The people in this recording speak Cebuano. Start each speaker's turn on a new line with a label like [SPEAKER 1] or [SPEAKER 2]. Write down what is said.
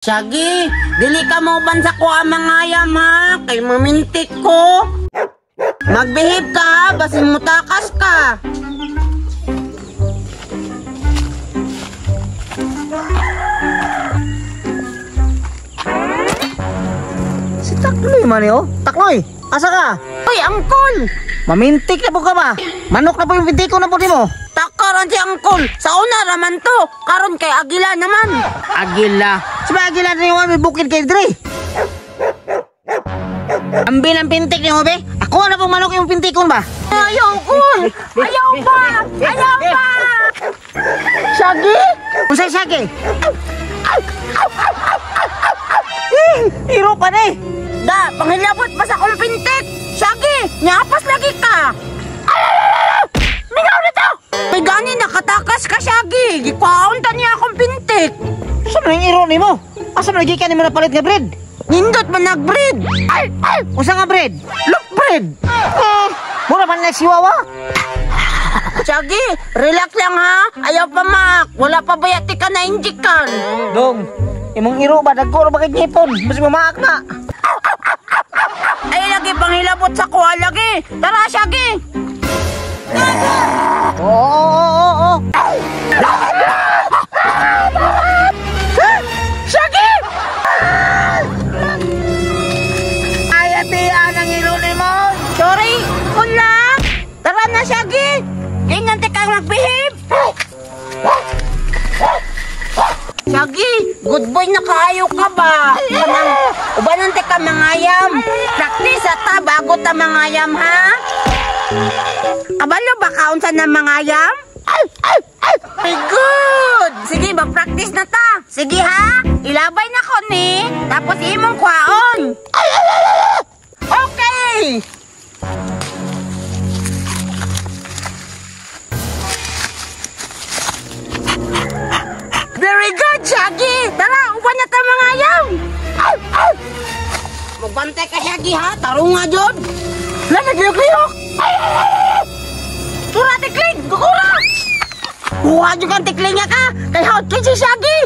[SPEAKER 1] Shaggy, dili ka mo sa kuha mangayam ha, kay mamintik ko. Magbehave ka ha, basin mutakas ka.
[SPEAKER 2] Si Takloy man yo. Takloy, asa ka?
[SPEAKER 1] Uy, angkol!
[SPEAKER 2] Mamintik na po ka ba? Manok na po yung pintiko na po nimo.
[SPEAKER 1] Takaran si angkol, sa una raman to, karon kay Agila naman.
[SPEAKER 2] Agila. Sa ba agila na yung may bukid kay Dre? Ambil ang pintik niyo, be. Ako na pong manok yung pintikon ba?
[SPEAKER 1] Ayaw, angkol! Ayaw ba! Ayaw ba! Shaggy?
[SPEAKER 2] Unsay Shaggy? Eh, iro pa ni.
[SPEAKER 1] Da, panghilabot pa sa akong pintik! Shaggy, nyapas lagi ka! Mingaw nito! May gani nakatakas ka, Shaggy! Gikuhaon ta niya akong pintik!
[SPEAKER 2] Asa man yung iro nimo? Asa man gikan nimo napalit nga bread?
[SPEAKER 1] Nindot man nag-breed!
[SPEAKER 2] Ay, ay! Unsa nga bread? Look bread! Eh, mura man na siwawa.
[SPEAKER 1] Shaggy, relax lang ha! Ayaw pa maak! Wala pa bayati ka na injikan!
[SPEAKER 2] Dong, imong iro ba dagko ra ba kay ngipon? Mas mamaak na.
[SPEAKER 1] Ay lagi panghilabot sa kuha lagi! Tara, Shaggy!
[SPEAKER 2] Oo, oo, oo, oo.
[SPEAKER 1] Shaggy!
[SPEAKER 2] Ay, ati, anang iro nimo.
[SPEAKER 1] Sorry, kulang! Tara na, Shaggy! Ganyan ka mag-behave! Shaggy, good boy na kaayo ka ba? Kanang, ubanan ka mangayam. Practice ata bago ta mangayam, ha? Kabalo ba kaunsa na mangayam? Ay, ay, ay! Ay, good! Sige, ba-practice na ta. Sige, ha? Ilabay na ko ni. Tapos imong kwaon. Ay, ay, ay, ay! Okay! Very good, Shaggy! Tara, uban na ta mangayam! Ay, ay! Magbantay ka, Shaggy, ha? Tarong nga, Jod! Lala, liyok-liyok! Ay, ay, ay, ay! Tura, tikling! Kukura! Kuha dyan kang tikling niya ka! Kay hot si Shaggy!